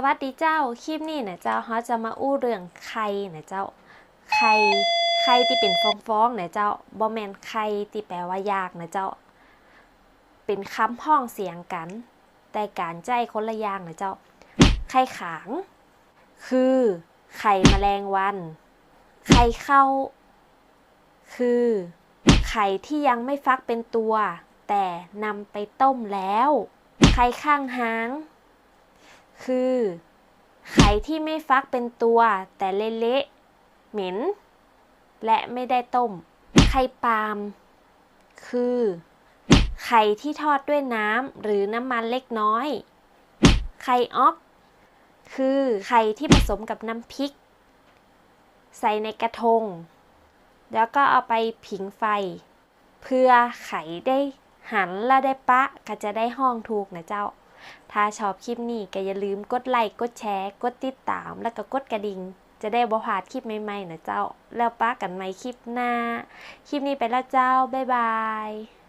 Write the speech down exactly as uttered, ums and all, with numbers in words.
สวัสดีเจ้า คลิปนี้นะเจ้า เฮาจะมาอู้เรื่องไข่นะเจ้า ไข่ ไข่ตี้เป๋นฟองๆ นะเจ้า บ่แม่นไข่ตี้แป๋ว่ายากนะเจ้า เป๋นกำฮ้องเสียงกั๋น แต่ก๋านใจ๊คนละอย่างนะเจ้า ไข่ขาง คือ ไข่แมลงวัน ไข่เข้า คือ ไข่ที่ยังไม่ฟักเป็นตัว แต่นำไปต้มแล้ว ไข่ข้างฮาง คือ ไข่ที่ไม่ฟักเป็นตัว แต่เละๆ เหม็น และไม่ได้ต้ม ไข่ปาล์ม คือ ไข่ที่ทอดด้วยน้ำหรือน้ำมันเล็กน้อย ไข่อ๊อก คือ ไข่ที่ผสมกับน้ำพริก ใส่ในกระทง แล้วก็เอาไปผิงไฟ เปื้อใผได้หันและได้ปะ ก็จะได้ฮ้องถูกนะเจ้า ถ้าชอบคลิปนี้ก็อย่าลืมกดไลก์ กดแชร์ กดติดตาม แล้วก็กดกระดิ่ง จะได้บ่พลาดคลิปใหม่ๆ นะเจ้า แล้วปะกั๋นใหม่คลิปหน้า คลิปนี้ไปแล้วเจ้า บ๊ายบาย